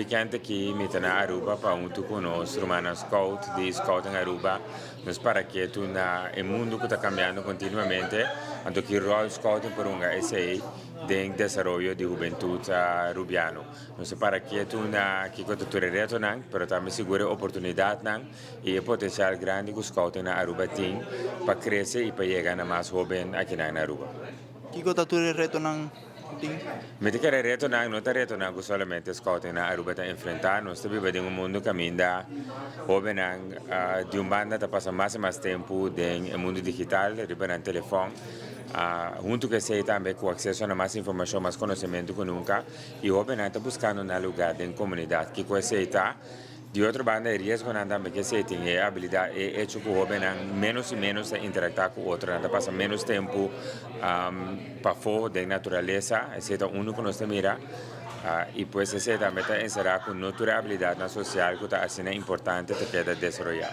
weekend aki mi ta na Aruba pa hunto cu nos rumannan scout di Scouting Aruba nos para ketu na e mundo cu ta cambiando continuamente anto ki rol scouting por hunga esey den desaroyo di hubentud Rubiano. Nos ta para ketu na kico ta tur e retonan pero tambe sigur e oportunidadnan y e potencial grandi cu scouting na Aruba tin pa crece y pa yega na mas hoben akinan na Aruba. Kico ta tur e retonan cu tin? Mi ta kere retonan no ta retonan cu solamente scouting na Aruba ta enfrenta. Nos ta biba den un mundo caminda hobennan di un banda ta pasa mas y mas tempo den e mundo digital, riba nan telefon. Hunto cu esey tambe cu acceso na mas informacion, mas conocemento cu nunca y hobennan ta buscando nan lugar den comunidad. Kico esey ta? Di otro banda e riesgonan tambe ke esei tin e abilidat, e echo ku hóbennan ménos i ménos ta interaktá ku otronan, ta pasa ménos tempu pafó den naturalesa, esei ta unu ku nos ta mira i pues esei tambe ta enserá ku no tur e abilidatnan sosial ku ta asina importante ta keda desaroyá.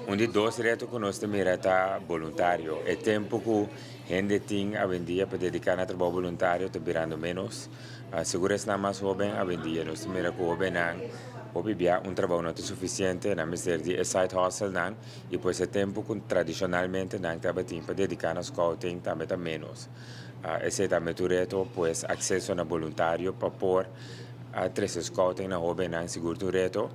Un di dos reto ku nos ta mira ta boluntario. E tempu ku hende tin awendia pa dediká na trabou boluntario ta birando ménos. Sigur esnan mas hóben awendia nos ta mira ku hóbennan hopi bia un trabou no ta sufisiente, nan mester di e side hustlenan i pues e tempu ku tradishonalmente nan tabatin pa dediká na scouting tambe ta ménos. Esei tambe ta un reto, pues akseso na boluntario pa por trese scouting na hóbennan sigur ta un reto.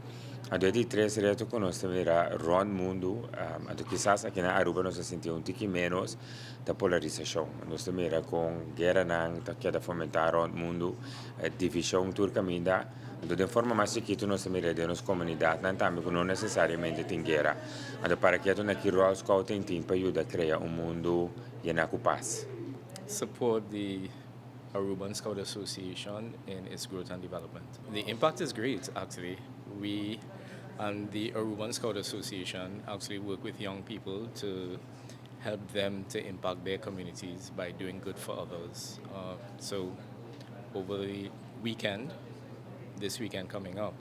Anto e di tres reto ku nos ta mira rònt mundu, anto kisas aki na Aruba nos ta sinti un tiki ménos, ta polarisashon. Nos ta mira kon gueranan ta keda fomentá rònt mundu, divishon tur kaminda. Anto den forma mas chikitu nos ta mira den nos komunidatnan tambe ku no nesesariamente tin guera. Anto para ketu na ki ròl scouting tin pa yuda krea un mundu yená ku pas? Support the Aruban Scout Association in its growth and development. The impact is great actually. We and the Aruban Scout Association actually work with young people to help them to impact their communities by doing good for others. So over the weekend, this weekend coming up,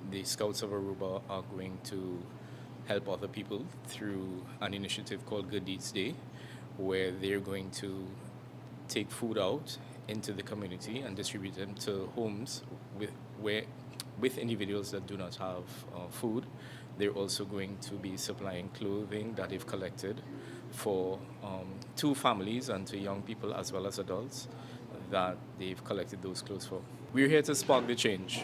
the Scouts of Aruba are going to help other people through an initiative called Good Deeds Day, where they're going to take food out into the community and distribute them to homes with where with individuals that do not have food. They're also going to be supplying clothing that they've collected for to families and to young people as well as adults that they've collected those clothes for. We're here to spark the change.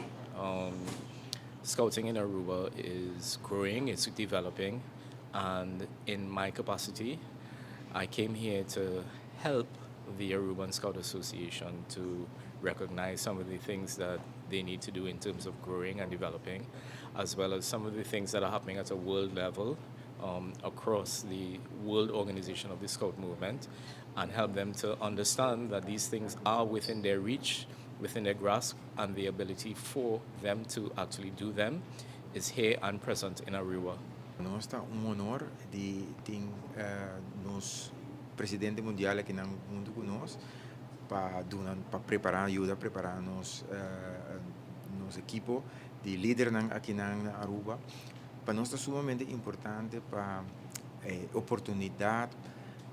Scouting in Aruba is growing, it's developing, and in my capacity, I came here to help the Aruban Scout Association to recognize some of the things that they need to do in terms of growing and developing, as well as some of the things that are happening at a world level across the world organization of the Scout movement, and help them to understand that these things are within their reach, within their grasp, and the ability for them to actually do them is here and present in Aruba. Nos ta un honor di tin nos presidente mundial akinan hunto cu nos pa duna pa prepara yuda prepara nos nos ekipo di lidernan akinan na Aruba. Pa nos ta sumamente importante pa e oportunidad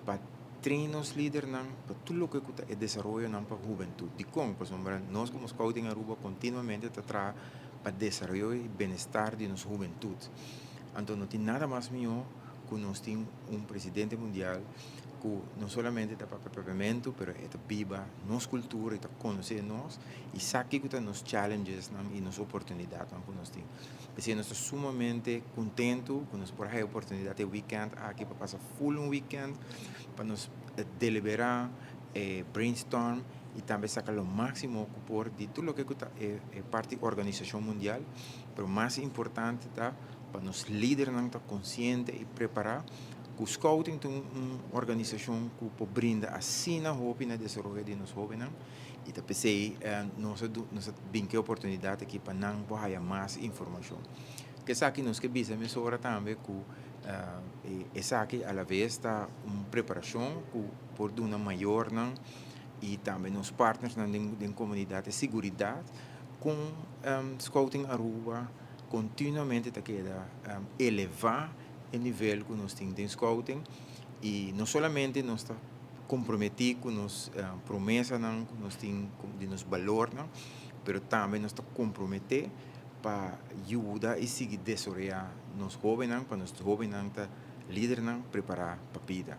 pa train nos lidernan pa tur loke cu ta e desaroyonan pa hubentud. Dicon? Pasobra nos como Scouting Aruba continuamente ta traha pa desaroyo y benestar di nos hubentud. Anto no tin nada mas miho cu nos tin un presidente mundial cu no solamente ta papia papiamento pero e ta biba nos cultura y ta conoce nos y sa kico ta nos challengesnan y nos oportunidadnan cu nos tin. P'esey nos ta sumamente contento cu nos por haya oportunidad e weekend aki pa pasa full un weekend pa nos delibera, brainstorm y tambe saca lo maximo cu por di tur loke cu ta e parti organisacion mundial, pero mas importante ta pa nos lidernan ta consciente y prepara cu scouting ta un organisacion cu por brinda asina hopi na desaroyo di nos hobennan y ta p'esey nos a nos a bin cu e oportunidad aki pa nan por haya mas informacion. Esaki nos ke bisa mesora tambe cu esaki alavez ta un preparacion cu por duna mayornan y tambe nos partnersnan den comunidad e seguridad con Scouting Aruba continuamente ta keda eleva e nivel cu nos tin den Scouting y no solamente nos ta comprometi cu nos promesanan cu nos tin di nos balornan. Pero tambe nos ta comprometi pa yuda y sigui desaroya nos hobennan, pa nos hobennan ta lidernan prepara pa bida.